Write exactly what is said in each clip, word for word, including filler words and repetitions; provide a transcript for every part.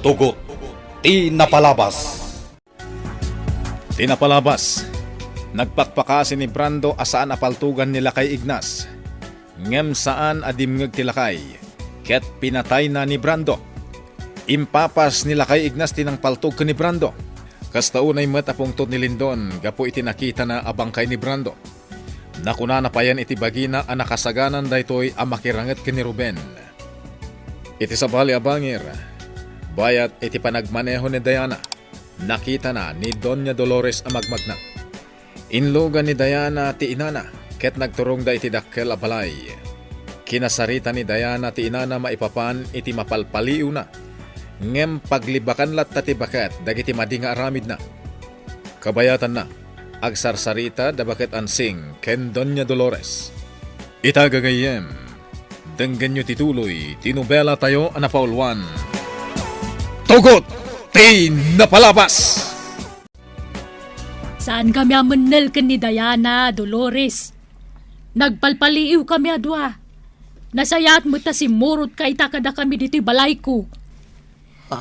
Tugot ti napalabas. Ti napalabas, nagpakpakasi ni Brando a saan a paltugan ni Lakay Ignas. Ngem saan a dimngeg ti lakay, ket pinatayna ni Brando. Impapas ni Lakay Ignas ti nangpaltog ken ni Brando. Kasta unay met a pungtot ni Lindon gapu iti nakitana a bangkay ni Brando. Nakunana payen iti bagina a nakasaganan daytoy a makiranget ken ni Ruben. Iti sabali a bangir, bayat iti panagmaneho ni Diana, nakitana ni Doña Dolores a magmagna. Inlugan ni Diana ti inana ket nagturongda iti dakkel a balay. Kinasarita ni Diana ti inana maipapan iti mapalpaliiwna, ngem paglibakan latta ti baket dagiti madi nga aramidna. Kabayatanna, agsarsarita da Baket Ansing ken Doña Dolores. Ita gagayyem, denggenyo ti tuloy ti nobela tayo a napauluan, Tugot ti Napalabas! Saan kami a mennel ken ni Diana, Dolores. Nagpalpaliiw kami a dua. Nasayaat met ta simmurot ka ita kadakami ditoy balayko. Ha?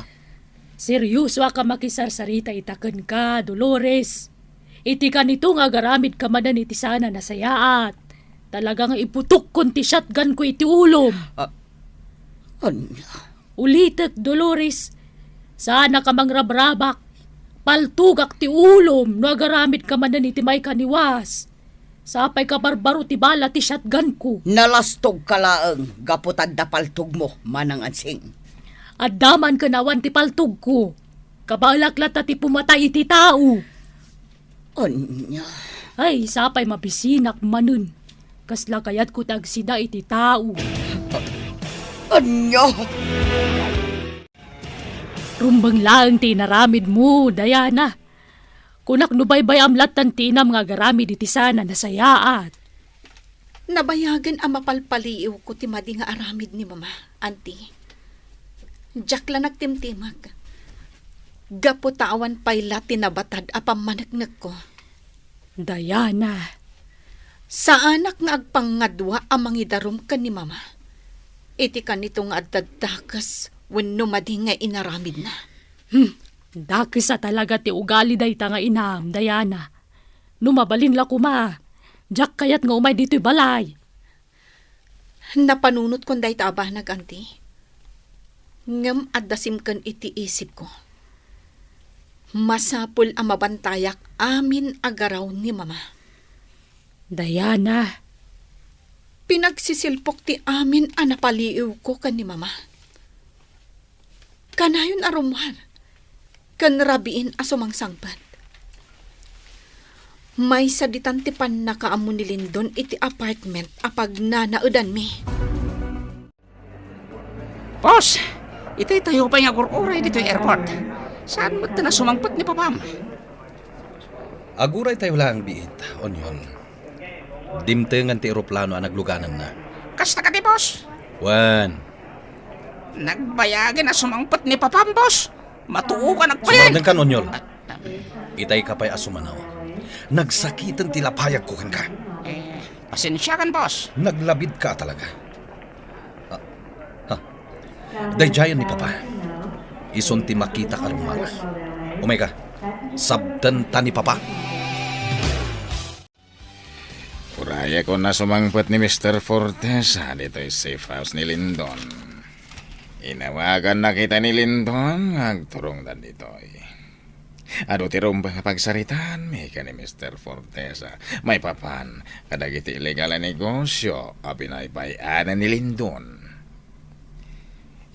Serioso a ka makisarsarita ita kenka, Dolores. Iti kanito nga agaramid ka manen iti saan a nasayaat. Talaga nga iputokkon ti shotgun ko iti ulom. Ah, ania? Ulitek, Dolores. Saan a ka mangrabrabak. Paltogak ti ulom no agaramid ka manen iti maikaniwas. Sapay ka barbaro ti bala ti shotgun ko. Nalastog ka laeng gapu ta adda paltogmo, Manang Ansing. Adda man ken awan ti paltogko. Kabaelak latta ti pumatay iti tao. Ania? Ay, sapay mabisinak manen. Kasla kayatko ti agsida iti tao. Ania? Rumbeng laeng ti inaramidmo, Diana. Kunak no baybay-am lattan ti inam nga agaramid iti saan a nasayaat. Nabayagen a mapalpaliiwko ti madi nga aramid ni Mama, Auntie. Diak la nagtimtimek. Gapu ta awan pay la ti nabatad a pammaneknekko. Diana. Saanak nga agpangngadua a mangidarum ken ni Mama. Iti kanito nga adda dakes wenno madi nga inaramidna. Hmm, dakes a talaga ti ugali dayta nga inam, Diana. No mabalin la koma, diak kayat nga umay ditoy balay. Napanunotkon dayta a banag, Auntie. Ngem adda simken iti isipko. Masapul a mabantayak amin a garaw ni Mama. Diana. Pinagsisilpok ti amin a napaliiwko ken ni Mama. Kanayon a rummuar ken rabiin a sumangsangpet. Maysa ditan ti pannakaammo ni Lindon iti apartment a pagnanaedanmi. Boss, itay tayo pay nga agur-uray ditoy airport. Saan met a sumangpet ni Papam? Aguray tayo laeng biit, Onyol. Dimtengan ti eroplano a naglugananna. Kasta kadi, boss? Wen. Nagbayagen a sumangpet ni Papam, boss. Matuokan agpayan. Sumardengkan, Onyol. Ah, ah. Itay ka pay a sumanaw. Nagsakiten ti lapayagko kenka. Eh, pasensiakan, boss. Naglabid ka talaga. Ah, ha. Daydiayen ni Papa. Isun ti makita ka rummuar. Umay ka. Sabtenta ni Papa. Urayek a sumangpet ni Mister Fortesa ditoy safe house ni Lindon. Inawagannak ita ni Lindon nga agturongdan ditoy. Adu ti rumbeng a pagsaritaanmi ken ni Mister Fortesa maipapan kadagiti illegal a negosyo a binaybay-anan ni Lindon.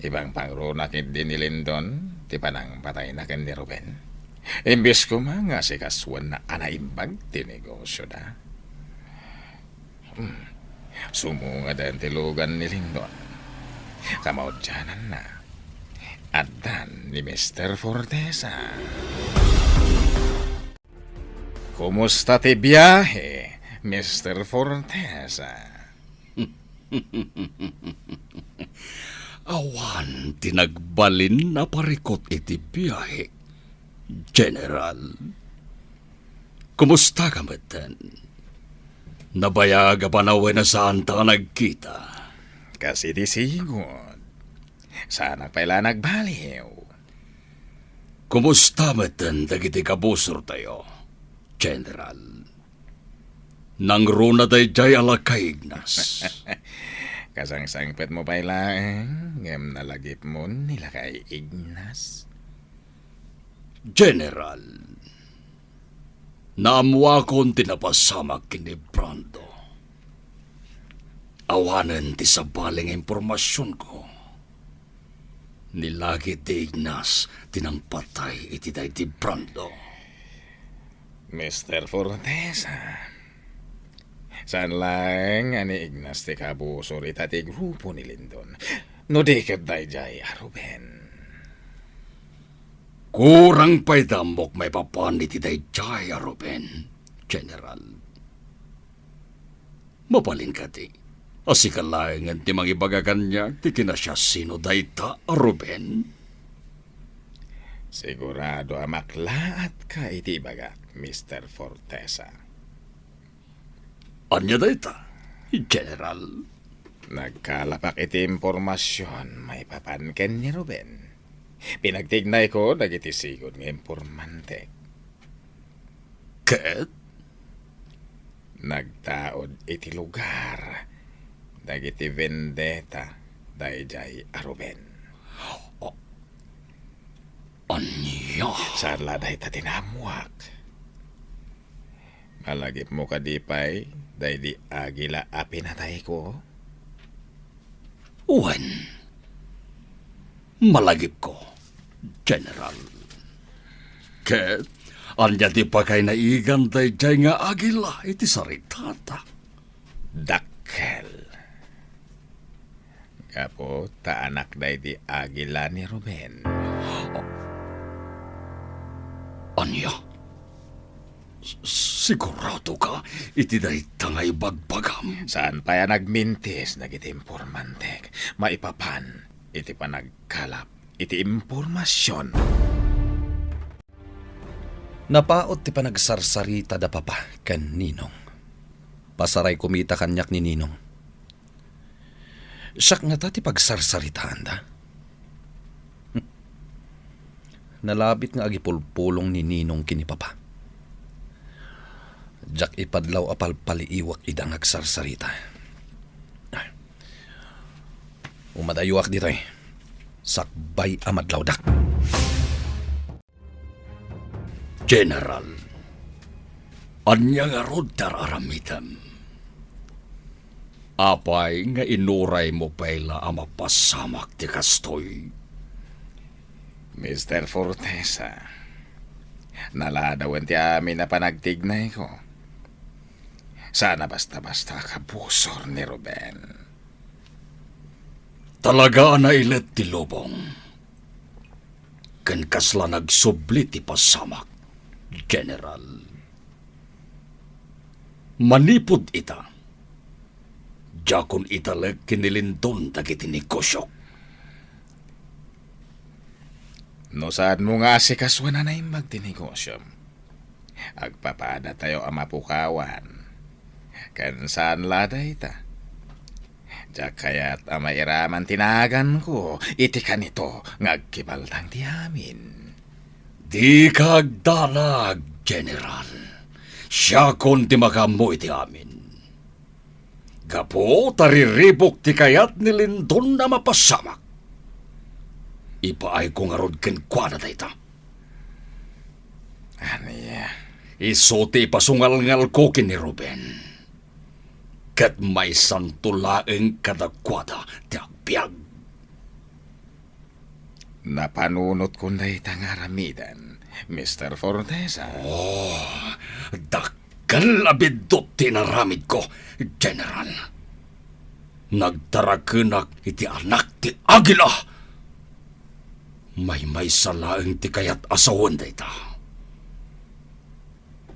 Ibangpangruna ketdi ni Lindon ti panangpatayna ken ni Ruben. Imbes koma nga sikasuenna a naimbag ti negosyoda. Hmm. Sumungaden ti lugan ni Lindon. Kamaudiananna, addan ni Mister Fortesa. Kumusta ti biahe, Mister Fortesa? Awan ti nagbalin a parikut iti biahe, General. Kumusta ka metten? Nabayag a panawen a saanta nga nagkita? Kas iti sigud. Saanak pay la nagbaliw. Kumusta metten dagiti kabusortayo, General? Nangruna daydiay a lakay, Ignas? Kasangsangpetmo pay laeng, ngem nalagipmon ni lakay Ignas. General, naammoakon ti napasamak ken ni Brando. Awanen ti sabali nga impormasionko. Ni lagi ti Ignas ti nangpatay iti daydi Brando. Mister Fortesa, saan laeng a ni Ignas ti kabusor ita ti grupo ni Lindon, no di ket daydiay a Ruben. Kurang pay ta ammok maipapan iti daydiay a Ruben, General. Mabalin kadi a sika laengen ti mangibaga kaniak ti kinasiasino dayta a Ruben? Sigurado a maklaatka iti ibagak, Mister Fortesa. Ania dayta, General? Nagkalapak iti impormasion maipapan ken ni Ruben. Pinagtignayko dagiti sigud nga impormantek. Ket? Nagtaud iti lugar dagiti vendetta daydiay a Ruben. A-, ania? Saan la dayta ti naammoak. Malagipmo kadi pay daydi agila a pinatayko? Wen, malagipko, General. Ket ania ti pakainaigan daydiay nga agila iti saritata? Dakkel. Gapu ta anak daydi agila ni Ruben. Ania? S-, sigurado ka iti dayta nga ibagbagam? Saan pay a nagmintis dagiti impormantek maipapan iti panagkalap iti impormasion. Napaut ti panagsarsarita da Papa ken Ninong. Pasaray kumita kaniak ni Ninong. Siak ngata ti pagsarsaritaanda. Nalabit nga agipulpulong ni Ninong ken ni Papa. Diak ipadlaw a palpaliiwak ida nga agsarsarita. Umadayoak ditoy. Sakbay a madlawdak. General, ania ngarud ti ar-aramidem? Apay nga inuraymo pay la a mapasamak ti kastoy? Mister Fortesa, naladawen ti amin a panagtignayko. Saan a basta-basta a kabusor ni Ruben. Talaga a nailet ti lubong. Ken kasla nagsubli ti pasamak, General. Manipud ita, diakon italek ken ni Lindon dagiti negosiok. No saanmo nga asikasuan a naimbag ti negosiom, agpapadatayo a mapukawan. Ken saan la dayta, diak kayat a mairaman ti naganko iti kanito nga agkibaltang ti amin. Dika agdanag, General. Siakon ti makaammo iti amin. Gapu ta riribuk ti kayat ni Lindon a mapasamak. Ipaayko ngarud kenkuana dayta. Ania? Isu ti ipasungalngalko ken ni Ruben. Ket maysanto laeng kadakuada ti agbiag. Napanunotkon dayta nga aramiden, Mister Fortesa. Oh, dakkel a biddut ti inaramidko, General. Nagtarakenak iti anak ti agila. Maymaysa laeng ti kayat a sawen dayta.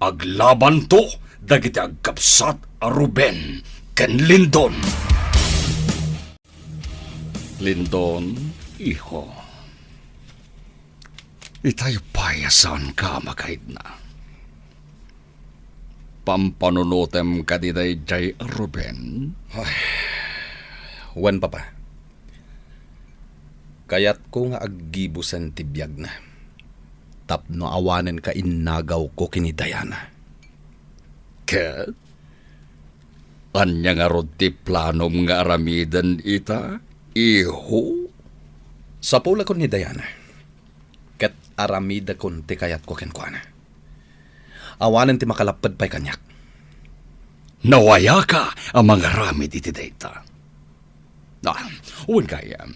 Aglabanto dagiti agkabsat a Ruben ken Lindon. Lindon, iho. Itay pay a saanka a makaidna. Pampanunotem kadi daydiay a Ruben? Ay, wen, Papa. Kayatko nga aggibusen ti biagna. tapno awanen ka innagawko ken ni Diana. Ket ania ngarud ti planom nga aramiden ita, iho? Sapulakon ni Diana, ket aramidakon ti kayatko kenkuana. Awanen ti makalapped pay kaniak. Nawayaka a mangaramid iti dayta. Ah, wen gayam.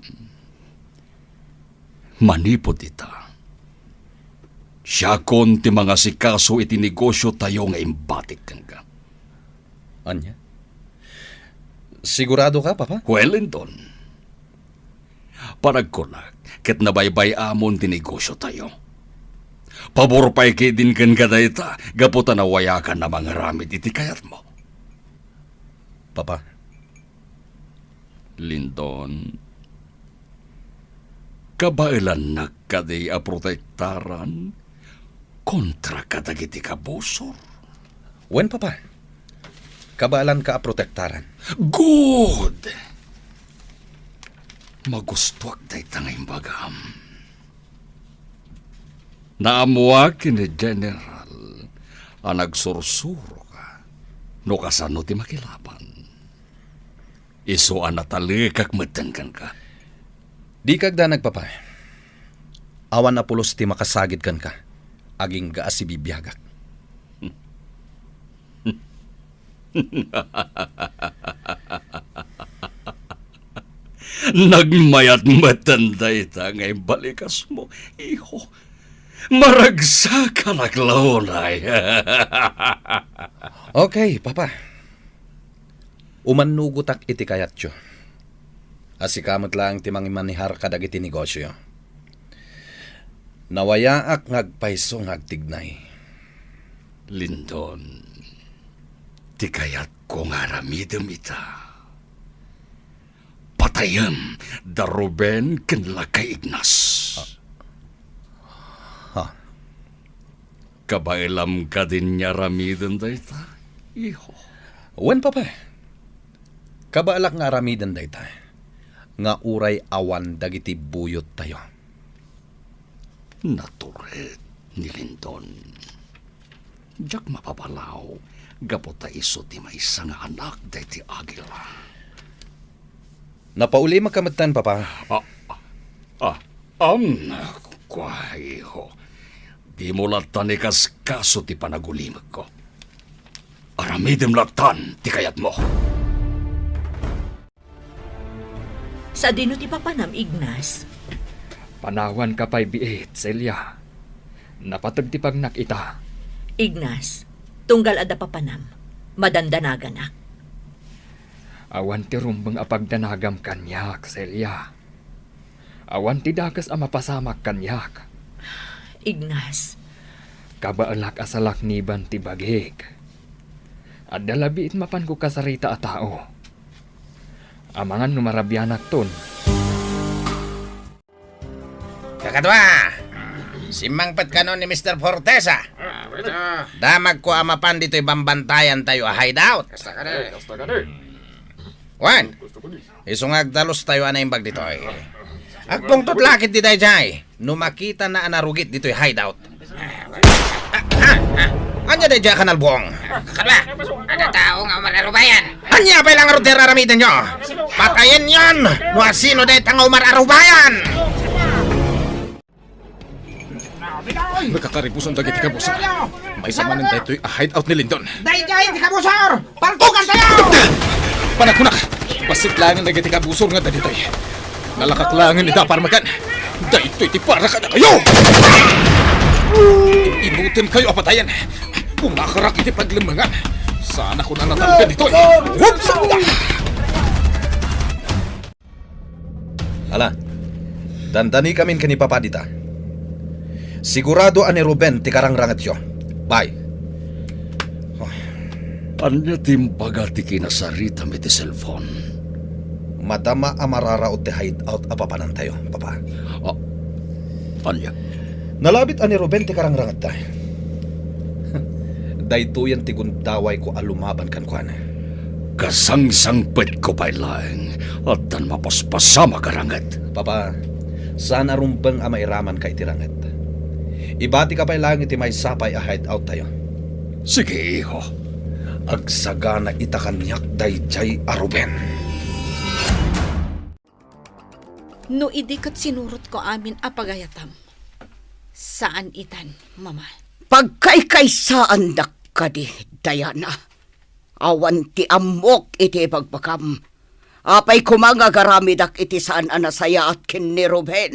Manipud ita, siakon ti mangasikaso iti negosiotayo nga imbatik kenka. Ania? Sigurado ka, Papa? Well, Lindon. Panagkunak, ket nabaybay-amon ti negosiotayo. Pabor pay ketdin kenka dayta, gapu ta nawayakan a mangaramid iti kayatmo. Papa. Lindon, kabaelannak kadi a protektaran kontra kadagiti kabusor? Wen, Papa. Kabaelanka a protektaran. Good! Magustuak dayta nga imbagam. Naammoak ken ni General a nagsursuroka no kasano ti makilaban. Isu a natalekak metten kenka. Dika agdanag, Papa. Awan a pulos ti makasagid kenka, agingga a sibibiagak. Nagmayat metten dayta nga imbalikasmo, iho. Maragsakanak la unay. Okay, Papa. Umannugotak iti kayatyo. A sika met laeng ti mangimanehar kadagiti negosio. Nawayaak nga agpayso nga agtignay. Lindon, ti kayatko nga aramidem ita. Patayem da Ruben ken lakay Ignas. Ah. Ha? Kabaelam kadin nga aramiden dayta, iho? Wen, Papa. Kabaelak nga aramiden dayta, nga uray awan dagiti buyottayo. Natured ni Lindon. Diak mapabalaw gapu ta isu ti maysa nga anak daydi Aguila. Napaulimekka metten, Papa. Ah, ah, am, kua, iho. Dimo lattan ikaskaso ti panagulimekko. Aramidem lattan ti kayatmo. Sadino ti papanam, Ignas? Panawanka pay biit, Celia. Napateg ti pagnak ita. Ignas, tunggal adda papanam, madandanaganak. Awan ti rumbeng a pagdanagam kaniak, Celia. Awan ti dakes a mapasamak kaniak. Ignas. Kabaelak a salakniban ti bagik. Adda labiit mapanko kasarita a tao. Amangan no marabianakton. Kakadua! Simmangpet kano ni Mister Fortesa. Damagko a mapan ditoy bambantayan tayo a hideout. Kasta ka di, kasta ka di. Wen, isu nga agdalustayo a naimbag ditoy. Agpungtot la ketdi daydiay no makitana a narugit ditoy hideout. Ah, ah, ah. Ania daydiay a kanalbuong? Kadua, adda tao nga umar-arubayan. Ania pay la ngarud ti ar-aramidenyo? Patayenyon no asino dayta nga umar-arubayan! Nakakaribusan dagiti kabusor. Maysa manen daytoy a hideout ni Lindon. Daydiay ti kabusor! Paltugantayo! Panagkunak! Bassit laeng dagiti kabusor nga adda ditoy. Nalakak laeng ida parmekan. Daytoy ti para kadakayo! Inutem kayo a patayen. Pumakarak iti paglemmengan. Saan ako na natalgan ditoy. Whoops! Ala, dandanikamin ken ni Papa dita. Sigurado a ni Ruben ti karangrangetyo. Bye. Oh. Ania ti imbaga ti kinasaritam iti cellphone? Madama a mararaot ti hideout a papanantayo, Papa. Ah, ania? Nalabit a ni Ruben ti karangrangetta. Daytoyen ti gundawayko a lumaban kenkuana. Kasangsangpetko pay laeng, addan mapaspasamak a ranget. Papa, saan a rumbeng a mairamanka iti ranget. Ibatika pay laeng iti maysa pay a hideout tayo. Sige, iho. Agsagana ita kaniak daydiay a Ruben. No idi ket sinurotko amin a pagayatam, saan itan, Mama. Pagkaykaysaandak kadi, Diana. Awan ti ammok iti ibagbagam. Apay koma nga agaramidak iti saan a nasayaat ken ni Ruben?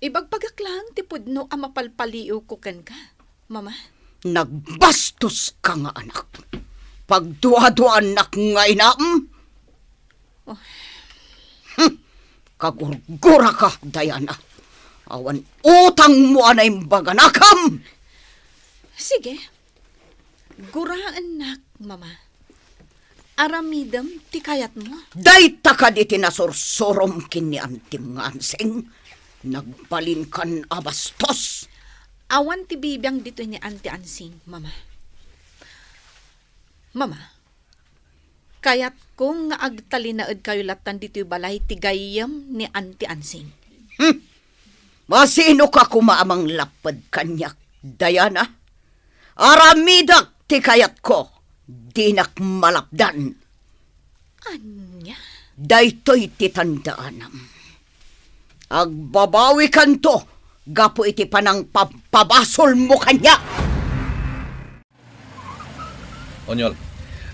Ibagbagak laeng ti pudno a mapalpaliiwko kenka, Mama. Nagbastoska nga anak. Pagduaduaannak nga inam. Oh. Hmm. Kagurguraka, Diana. Awan utangmo a naimbag a nakam. Sige. Guraennak, Mama. Aramidem ti kayatmo. Dayta kadi ti nasursurom ken ni antim nga Ansing. Nagbalinkan a bastos. Awan ti bibiang ditoy ni Anti Ansing, Mama. Mama, kayatko nga agtalinaedkayo lattan ditoy balay ti gayyem ni Anti Ansing. Hmm. Masinoka koma a manglapped kaniak, Diana? Aramidek ti kayatko, dinak malapdan. Ania? Daytoy ti tandaanam. Agbabawikanto gapu iti panangpampabasolmo kaniak. Onyol,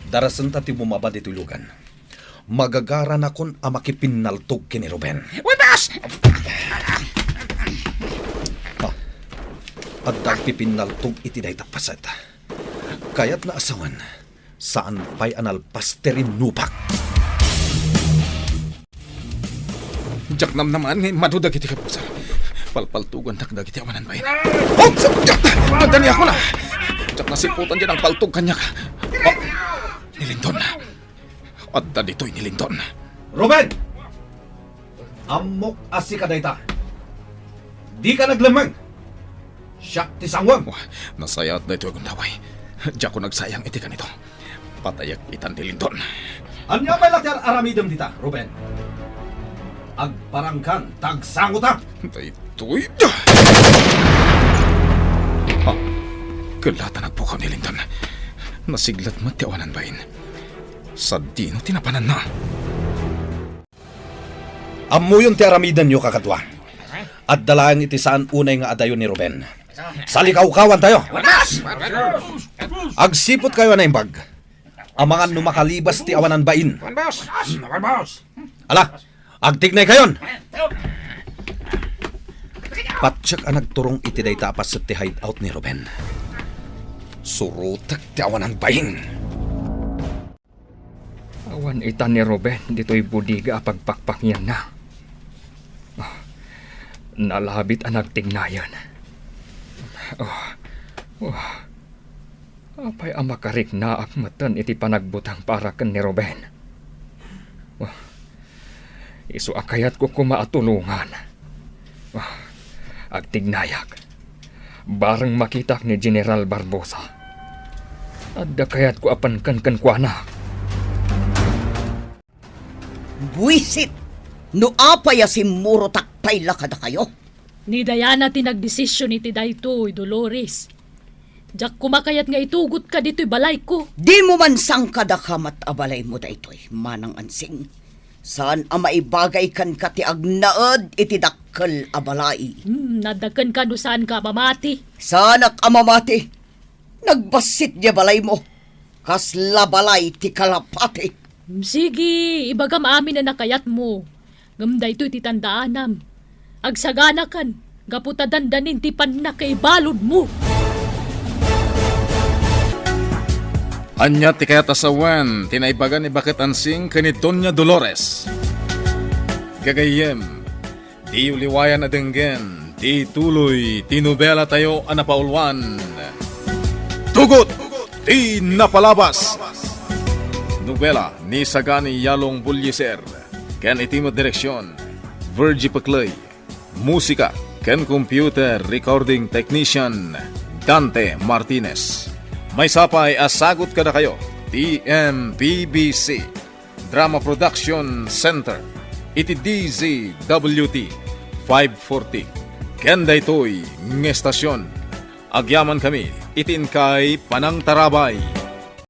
darasenta ti bumaba ditoy lugan. Magagaranakon a makipinnaltog ken ni Ruben. Wen, boss! Ah, adda agpipinnaltog iti dayta paset. Kayatna a sawen, saan pay a nalpas ti rinnubak. Diak namnamaen nga immadu dagiti kabuksan. Palpaltogandak dagiti awanan bain. Oh! Adda ni ako na! Diak nasiputan diay nangpaltog kaniak. Oh! Ni Lindon. Adda ditoy ni Lindon. Ruben! Ammok a sika dayta. Dika naglemmeng. Siak ti sanguem. Wah, nasayaat daytoy a gundaway. Diakon agsayang iti kanito. Patayek itan ni Lindon. Ania pay la ti ar-aramidem dita, Ruben? Agparangkan ta agsangotak. Daytoy. Ha? Kelatan a pukaw ni Lindon. Nasiglat met ti awanan bain. Sadino ti napananna? Ammoyon ti aramidenyo, kakadua. Adda laeng iti saan unay nga adayo ni Ruben. Salikawkawantayo. Agsiputkayo a naimbag. Amangan no makalibas ti awanan bain. Ala, agtignaykayon. Patiek a nagturong iti dayta a paset ti hideout ni Ruben. Surotek ti awanan bain. Awan ita ni Ruben ditoy bodega a pagpakpakianna. Ah, nalabit a nagtignayen. Oh, oh. Apay a makariknaak metten iti panagbutang para ken ni Ruben? Oh, isu a kayatko koma a tulongan. Ah, agtignayak. Bareng makitak ni General Barbosa. Adda kayatko a panken kenkuana. Buisit! No apay a simmurotak pay la kadakayo? Ni Diana ti nagdesisyon iti daytoy, Dolores. Diak koma kayat nga itugotka ditoy balayko. Dimo man sangkadakamat a balaymo daytoy, Manang Ansing. Saan a maibagay kenka ti agnaed iti dakkel a balay. Hmm, adda kenka no saanka a mamati. Saanak a mamati. Nagbassit diay balaymo. Kasla balay ti kalapati. Hmm, sige, ibagam amin a nakayatmo. Ngem daytoy ti tandaanam. Agsaganakan, gapu ta dandanin ti pannakaibaludmo. Ania ti kayat a sawen ti naibaga ni Baket Ansing ken ni Doña Dolores? Gagayyem, diyo liwayan a denggen ti tuloy ti nobelatayo a napauluan, Tugot ti Napalabas. Nobela ni Sagani Yalong Bullieser ken iti met direksion, Virgie Pecley. Musika ken computer recording technician, Dante Martinez. Maysa pay a sagut kadakayo ti M P B C Drama Production Center iti D Z W T five forty, ken daytoy nga estasion. Agyamankami iti inkay panangtarabay.